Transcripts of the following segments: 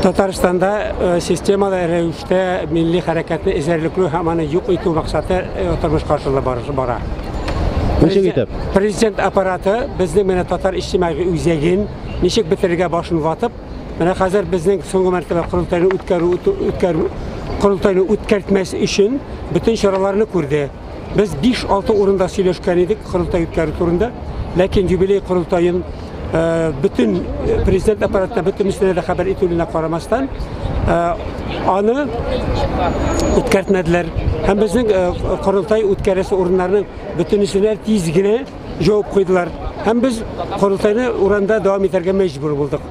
Татарстанда системалы рәвештә милли хәрәкәтне эзәрлекләү һәм аны юк итү максаты тормышка ашырыла бара. Ничек итеп? Президент аппараты безнең менә татар иҗтимагый үзәген ничек бетерергә башын ватып, менә хәзер безнең соңгы мәртәбә корылтайны үткәрү үткәрү корылтайны үткәртмәс өчен бөтен чараларны күрде. Без 5-6 урында сөйләшкән идек корылтай үткәрү турында, ләкин юбилей корылтаен бөтен президент аппаратына бөтенесенә дә хәбәр итүенә карамастан, аны үткәртмәделәр. Һәм безнең корылтай үткәрәсе урыннарның бөтенесенә тиз генә җавап куйдылар. Һәм без корылтайны урамда дәвам итәргә мәҗбүр булдык.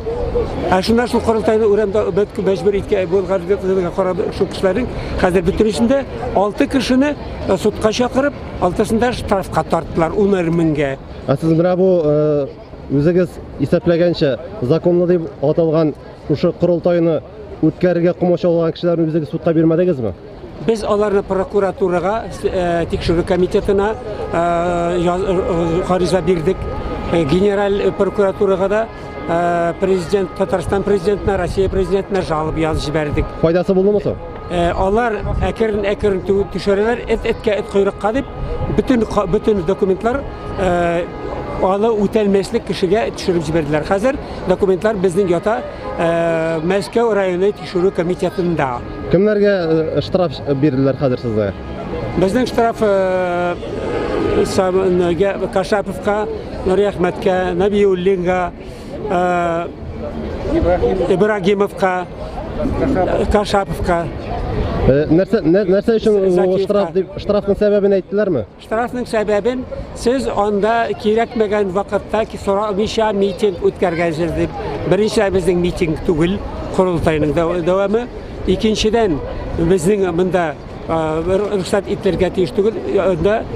Ә шуннан шул корылтайны урамда мәҗбүр иткән булганлыгына карап, шул кешеләрнең хәзер бөтенесендә 6 кешене судка чакырып, алтысында штрафка тарттылар 10 меңгә. Ә сез менә бу үзегез исәпләгәнчә законлы дип аталган шушы корылтайны үткәрергә комачаулаган кешеләрне үзегез судка бирмәдегезме? Без аларны прокуратурага, тикшерү комитетына гариза бирдек. Генераль прокуратурага да, президент, Татарстан президентына, Россия президентына жалоба язып җибәрдек. Файдасы булдымы соң? Алар әкрен-әкрен төшерәләр, эт эткә, эт койрыкка дип, бөтен документлар аны үтәлмәслек кешегә төшереп җибәрделәр. Хәзер документлар безнең ята Мәскәү районы тикшерү комитетында. Кемнәргә штраф бирделәр хәзер сезгә? Безнең штраф Кашаповка, Нуриәхмәткә, Нәбиуллинга, Ибрагимовка, Кашаповка. Нәрсә өчен штраф дип, штрафның сәбәбен әйттеләрме? Штрафның сәбәбен сез анда кирәкмәгән вакытта сорамыйча митинг үткәргәнсез дип. Беренчедән, безнең митинг түгел, корылтайның дәвамы. Икенчедән, безнең монда рөхсәт ителергә тиеш түгел, анда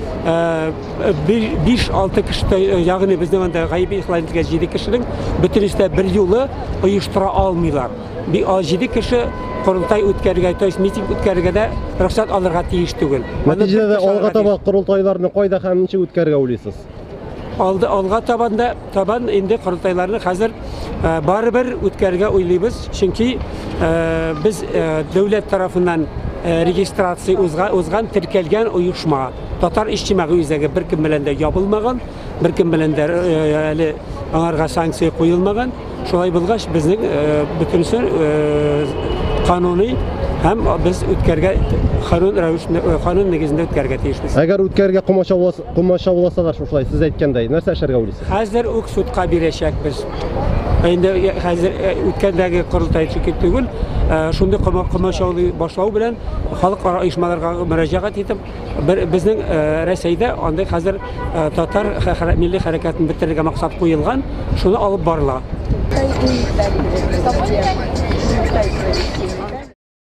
5-6 кеше, ягъни безнең анда гаеп игълан ителгән 7 кешенең бөтенесе дә бер юлы оештыра алмыйлар. 7 кеше корылтай үткәрергә, то есть митинг үткәрергә дә рөхсәт алырга тиеш түгел. Нәтиҗәдә алга таба корылтайларны кайда һәм ничек үткәрергә уйлыйсыз? Алга табан инде корылтайларны хәзер барыбер үткәрергә уйлыйбыз, чөнки без дәүләт тарафыннан регистрация узган, теркәлгән оешма. Татар иҗтимагый үзәге беркем белән дә ябылмаган, беркем белән дә әле аңарга санкция куелмаган. Шулай булгач, безнең бөтенесе кануни һәм без үткәргә канун рәвешендә, канун нигезендә үткәрергә тиешбез. Әгәр үткәрергә комачауласалар шушылай, сез әйткәндәй, нәрсә эшләргә уйлыйсыз? Хәзер үк судка бирәчәкбез. Инде хәзер үткәндәге корылтай чөнки түгел, шундый комачаулый башлау белән халыкара оешмаларга мөрәҗәгать итеп, безнең Рәсәйдә андый хәзер татар милли хәрәкәтен бетерергә максат куелган, шуны алып барыла.